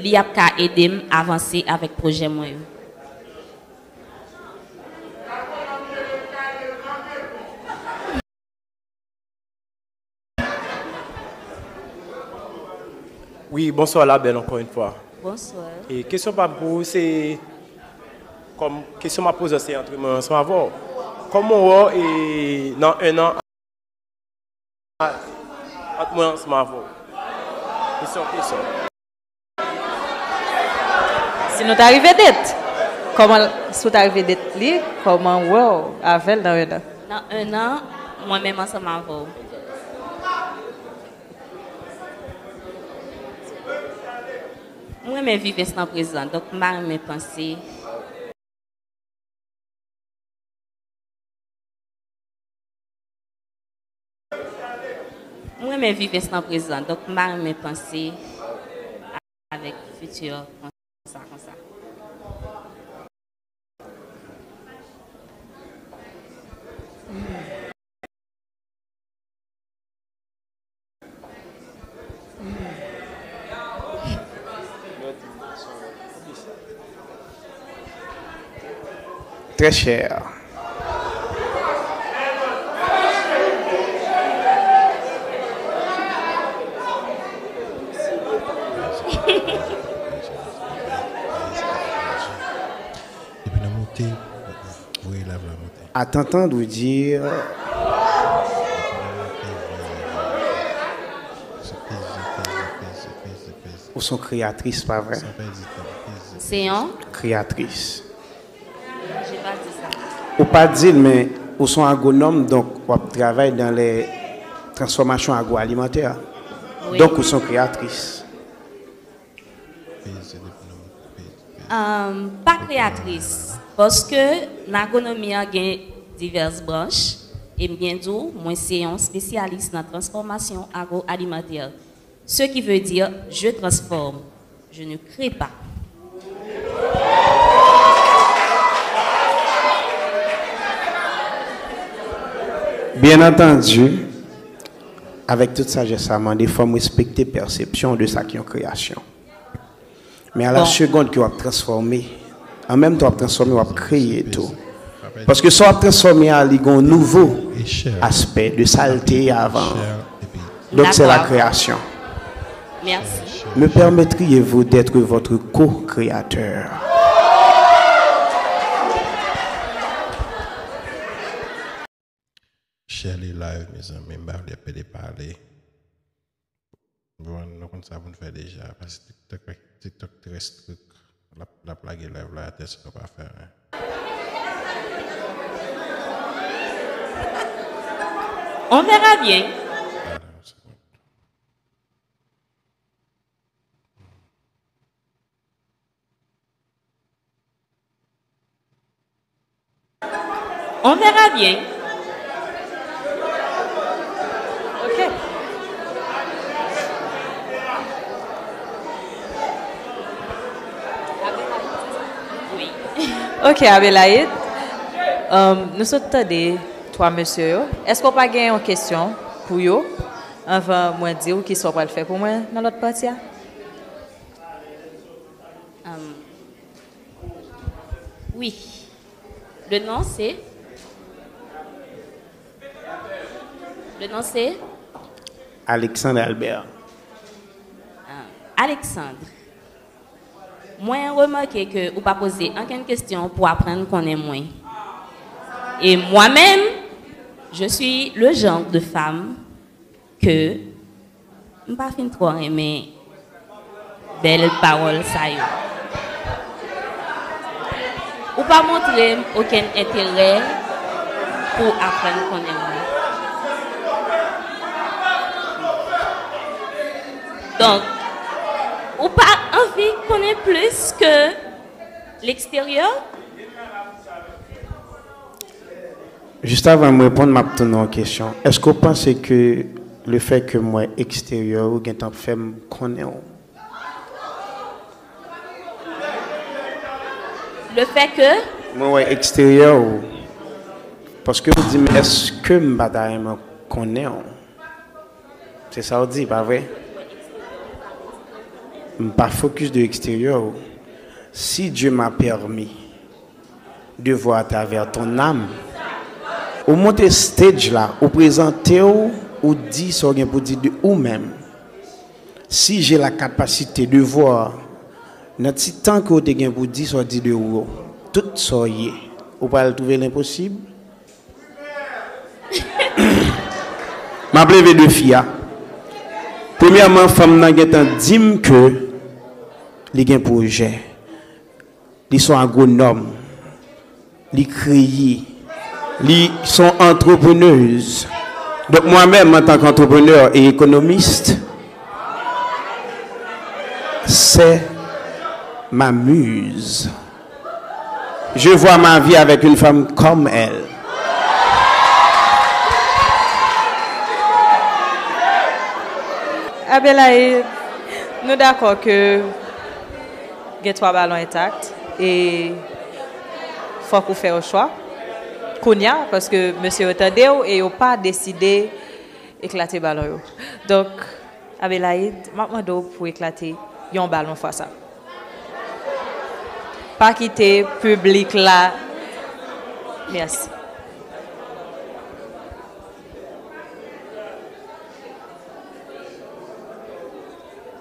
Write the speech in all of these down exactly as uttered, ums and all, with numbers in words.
li ap ka ede m avanse avèk pwojè mwen yo. Wi, bonswa Labelle ankò yon fwa. Bonswa. E kesyon pa m pou ou se, kòm kesyon m ap poze w se antre mwen ansanm avè w. Kòman w wè w e nan en an ant mwen ansanm avè w? Kesyon, kesyon. Si nou ta rive date, kòman, si w ta rive date li, kòman w wè w avè l nan en an? Nan en an, mwen menm ansanm avè w. M renmen viv enstan prezan, donk m pa renmen panse. M renmen viv enstan prezan, donk m pa renmen panse avèk fiti konsa konsa. Très cher. Depi nan monte, voye lav la monte. À t'entendre dire. Ou son kreyatris, pa vre? Se yon? Kreyatris. Ou pa di l, men ou son agwonòm, donk w ap travay dans les transformations agroalimentaires. Donk ou son kreyatris. Um, pa kreyatris, paske nan agwonomi an gen divès branch, e m byen di w, mwen se yon espesyalis nan transfòmasyon agroalimantè. Ce qui veut dire, je transforme, je ne crée pas. Bien entendu, avec toute sagesse, sa mande fò m respekte pèsepsyon de sa ki yon kreyasyon. Men a la segonn ke w ap transfòme, an menm tan w ap transfòme, w ap kreye tou. Paske sa w ap transfòme a, li gen yon nouvo aspè de sa l te ye avan. Donk se la création. Merci. Me permettriez-vous d'être votre co-créateur? Share li live, mezanmi, m pa vle pede pale. Bon, nou konn sa pou n fè deja, paske TikTok, TikTok trè strik. L ap, l ap lage live la atè si nou pa fè anyen. On verra bien. On verra bien. Ok. Oui. Ok, Abelaïde. Um, nou sot tande twa mesye yo. Èske w pa gen yon kesyon pou yo anvan mwen di w kisa w pral fè pou mwen nan lòt pati a? Um, oui. Le nom c'est Le nom c'est Alexandre Albert. Ah, Alexandre. Mwen remake ke ou pa poze ankenn kesyon pou aprann konnen mwen. E mwen menm, je suis le genre de femme ke m pa fin twò renmen bèl pawòl sa yo. Ou pa montre m okenn enterè pou aprann konnen mwen. Donk, ou pa anvi konnen plis ke leksteryè? Jis avan m reponn, m ap tounen yon kesyon. Èske w panse ke lefè ke m wè eksteryè ou gentan fè m konnen w? Lefè ke? Mwen wè eksteryè ou. Paske w di m, èske m pa ta renmen konnen w? Se sa w di, pa vre? M pa focus de eksteryè w. Si Dieu m'a permis de voir à travers ton âme, ou monte stage la, ou prezante w, ou di sa w gen pou di de ou menm. Si j'ai la capacité de voir, nan ti tan ke w te gen pou di sa w di de ou, tout sa w ye, ou pral twouve l enposib? M ap leve defi a. Premyèman, fanm nan gentan di m ke li gen pwojè. Li se yon agwonòm. Li kreye. Li se yon antreprenèz. Donk, mwen menm, antanke antreprenè e ekonomis, c'est ma muse. Je vois ma vie avec une femme comme elle. Abelaïde, nou dakò ke gen twa balon entak e fòk ou fè yon chwa kounya, paske mesye yo tande w e yo pa deside eklate balon yo. Donk, Abelaïde, m ap mande w pou eklate yon balon fwa sa. Pa kite piblik la. Mèsi.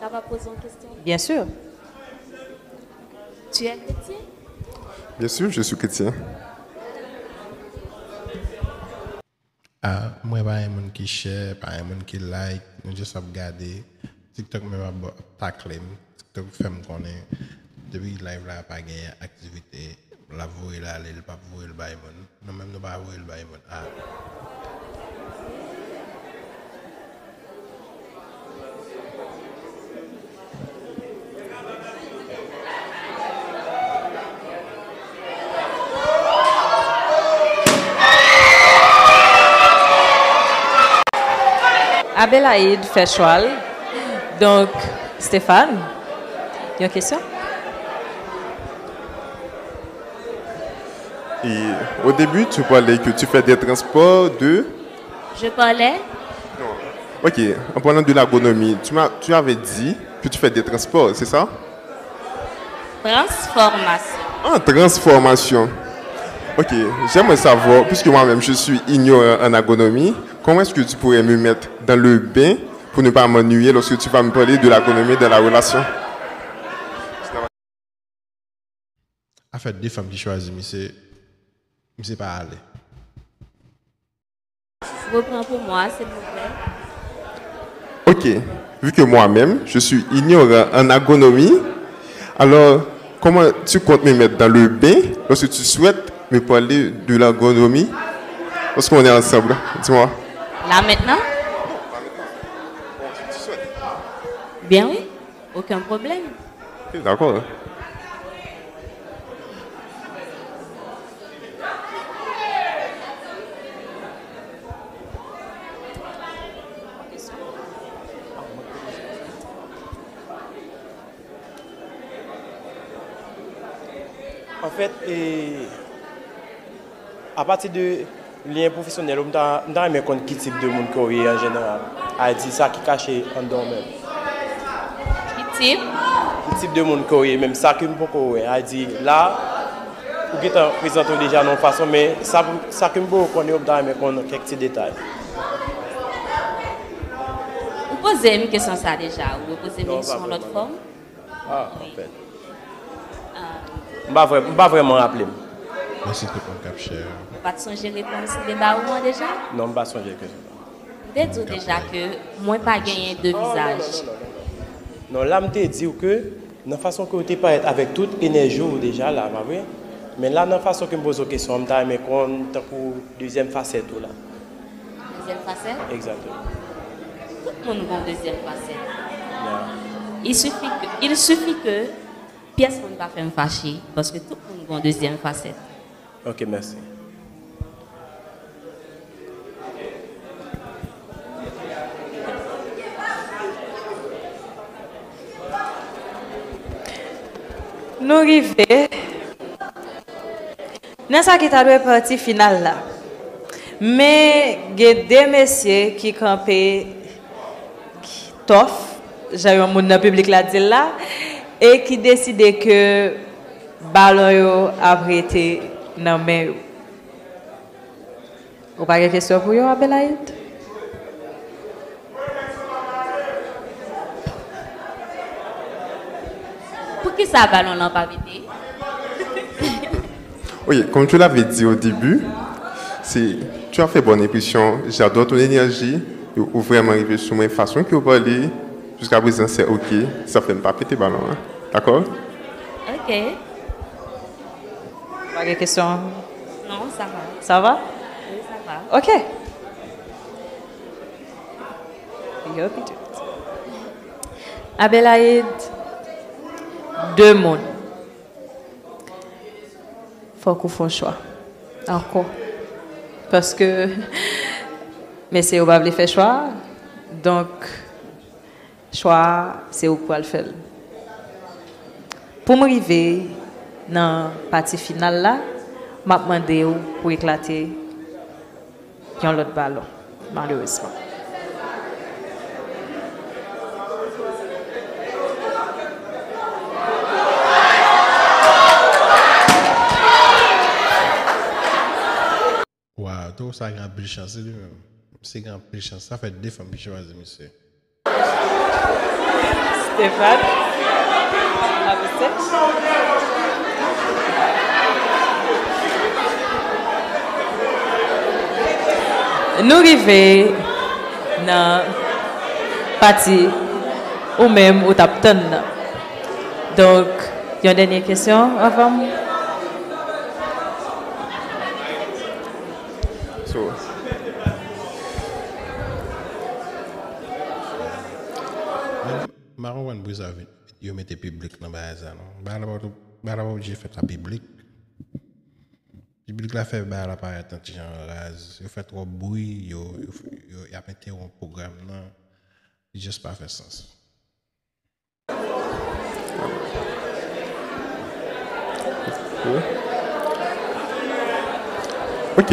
Kapab poze yon kesyon? Byen si. Tu es chrétien? Bien sûr, je suis chrétien. Ah, mwen pa yon moun ki share, pa yon moun ki like, nou just ap gade. TikTok menm ap, ap takle m. TikTok fè m konnen depi live la pa gen aktivite, l ap voye l ale, l p ap voye l bay moun. Nou menm nou pa voye l bay moun. Ah. Abelaïde fè chwa l. Donk, Stéphane, yon kesyon? Et au début, tu parlais que tu fais des transports de... Je parlais? Non. Ok, en parlant de l'agronomie, tu m'as, tu avais dit que tu fais des transports, c'est ça? Transformation. Ah, transformation. Ok, j'aimerais savoir, puisque moi-même je suis ignorant en agronomie, comment est-ce que tu pourrais me mettre dans le bain pour ne pas m'ennuyer lorsque tu vas me parler de l'agronomie dans la relation? Afè de fanm ki chwazi misye, misye pa ale. Reprends pour moi, s'il vous plaît. Ok, vu que moi-même, je suis ignorant en agronomie, alors comment tu comptes me mettre dans le bain lorsque tu souhaites me parler de l'agronomie lorsqu'on est ensemble? Dis-moi. Là maintenant? Bien oui, aucun problème. Ok, d'accord. Anfèt, e, apati de lyen pwofesyonèl ou, m ta, m ta renmen konn ki tip de moun ke w ye an jeneral. A di, sa ki kache anndan w menm. Ki tip? Ki tip de moun ke w ye menm, sa ke m poko wè. A di, la, ou gentan prezante w deja nan yon fason, men sa, sa ke m poko konnen yo, m ta renmen konn kèk ti detay. Ou poze m kesyon sa deja, ou repoze m li sou yon lòt fòm? Ah, anfèt. M pa vrè-, m pa vrèman raple m. Mèsi tout moun k ap share. Ou pa t sonje repons m te ba ou an deja? Non, m pa sonje ke sa. M te di w deja ke mwen pa genyen de vizaj. Non, la m te di w ke nan fason ke w te parèt avèk tout enèji w deja la, pa vre? Men la, nan fason ke m poze w kesyon an, m ta renmen konn tankou dezyèm fasèt ou la. Dezyèm fasèt? Egzakteman. Tout moun gon dezyèm fasèt. Ya. Il suffit que, il suffit que pyès moun pa fè m fache, paske tout moun gon dezyèm fasèt. Ok, mèsi. Nou rive nan sa ki ta dwe pati final la. Men gen de mesye ki kanpe tòf. jan yon moun nan piblik la di l la, e ki deside ke balon yo ap rete nan men yo. Ou pa gen kesyon pou yo, Abelaïde? Poukisa balon lan pa pete? Oui, comme tu l'avais dit au début, c'est, tu as fait bonne impression. J'adore ton énergie. Ou, ou vraiment arrivé sur moi, façon que vous parlez. Jusqu'à présent, c'est OK. Ça fait pas péter ballon, hein. D'accord? Ok. Pa gen kesyon? Non, ça va. Ça va? Oui, ça va. Ok. Yo, Peter. Abelaïde, de moun. Fòk ou fè yon chwa. Ankò. Paske mesye yo pa vle fè chwa. Donk, chwa a, se ou k pral fè l. Pou m rive nan pati final la, m ap mande w pou eklate yon lòt balon, malerezman. Waw, Toro sa gen anpil chans, se li menm. Misye gen anpil chans. Sa fè de fanm ki chwazi misye. Stéphane. Nou rive nan pati ou menm ou t ap tann nan. Donk, yon dènye kesyon avan m. So, M pa konprann poukisa yo mete piblik nan bagay sa non. Bagay la pa oblije fèt a piblik. Piblik la fè bagay la parèt yon ti jan raz. Yo fè twòp bri, yo, yo, yo, y ap entewonp pwogram nan. Li just pa fè sans. Ok.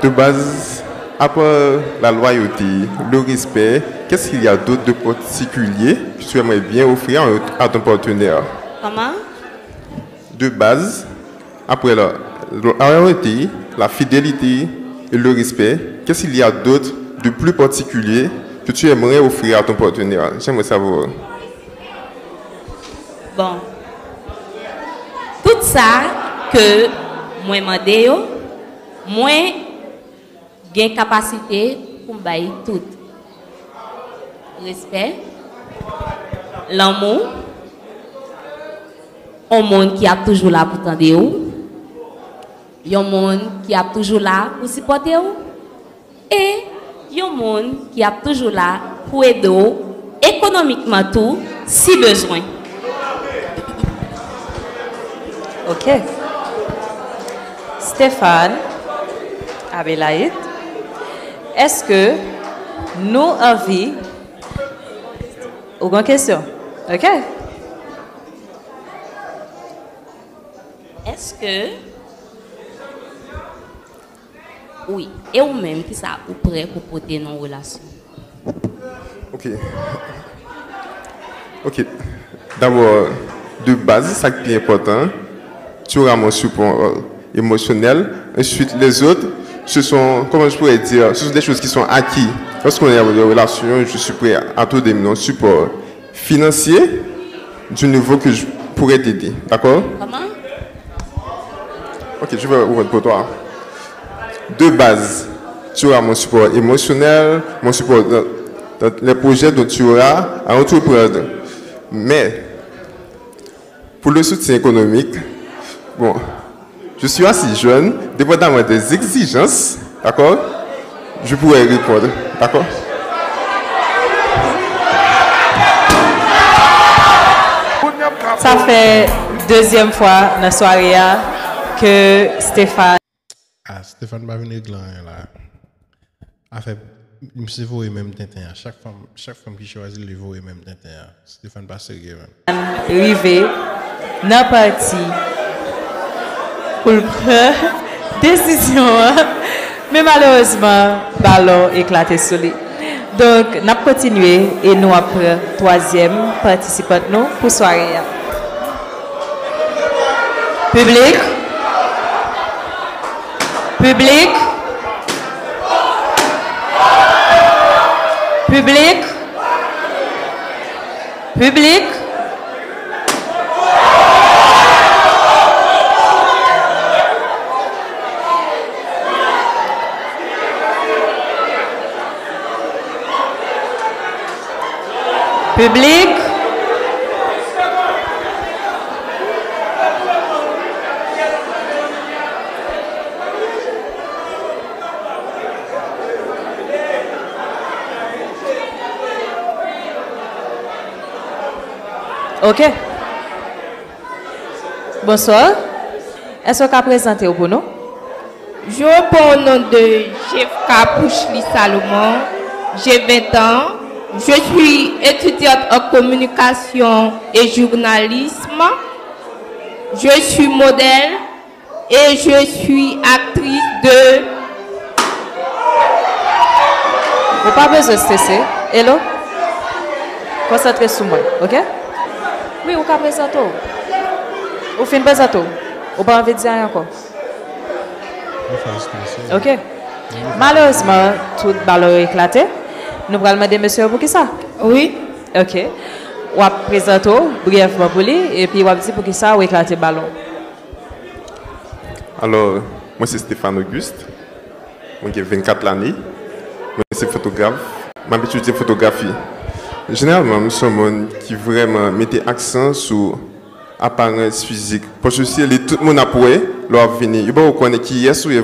De base, à part la loyauté, le respect, qu'est-ce qu'il y a d'autre de particulier que tu aimerais bien offrir à ton partenaire? Comment? De base, après la, la loyauté, la fidélité et le respect, qu'est-ce qu'il y a d'autre de plus particulier que tu aimerais offrir à ton partenaire? J'aimerais savoir. Bon. Tout sa ke mwen mande yo, mwen gen kapasite pou m bay tout. Respè, lanmou, yon moun ki ap toujou la pou tande w, yon moun ki ap toujou la pou sipòte w, e yon moun ki ap toujou la pou ede w ekonomikman tou si bezwen. Ok. Stéphane, Abelaïde, èske nou anvi, ou gen kesyon? Ok. Èske Wi. E ou menm, kisa ou prè pou pote nan yon relasyon? Ok. Ok. Dabò, de baz, sa ki pi enpòtan, tu auras mon support émotionnel. Ensuite, les autres, ce sont, comment je pourrais dire, ce sont des choses qui sont acquis. Lorsqu'on est en relation, je suis prêt à tout donner, mon support financier du niveau que je pourrais t'aider. D'accord? Comment? Ok, je vais ouvrir pour toi. De base, tu auras mon support émotionnel, mon support dans, dans les projets dont tu auras à entreprendre. Mais, pour le soutien économique, bon, je suis assez jeune, dépendamment des exigences, d'accord? Je pourrais répondre, d'accord? Sa fè dezyèm fwa nan sware a ke Stéphane. Ah, Stéphane pa vin regle anyen la. Afè, misye voye menm tenten an. Chak fanm, chak fanm ki chwazi l, li voye menm tenten an. Stéphane pa serye menm. Rive nan pati pou l pran desizyon an, men malerezman, balon eklate sou li. Donk, n ap kontinye e nou ap pran twazyèm patisipant nou pou sware a. Piblik! Piblik! Piblik! Piblik! Piblik! Ok. Bonsoir. Èske w ka prezante w pou nou? Je réponds au nom de Jefka Pouchely Salomon. J'ai vingt ans. Je suis étudiante en communication et journalisme. Je suis modèle et je suis actrice de... Ou pa bezwen strese. Hello? Konsantre sou mwen, ok? Wi, ou ka prezante w. Ou fin prezante w. Ou pa anvi di anyen ankò. Ok. Malerezman, tout balon yo eklate. Nou pral mande mesye yo poukisa. Wi. Ok. W ap prezante w briyèvman pou li, epi w ap di poukisa ou eklate balon. Alò, mwen se Stéphane Auguste. Mwen gen vennkat lane. Mwen se fotograf. M ap etidye fotografi. Jeneralman, m se yon moun ki vrèman mete aksan sou aparans fizik. Paske si li tout moun ap wè, lè w ap vini, yo ba w konnen kiyès ou ye.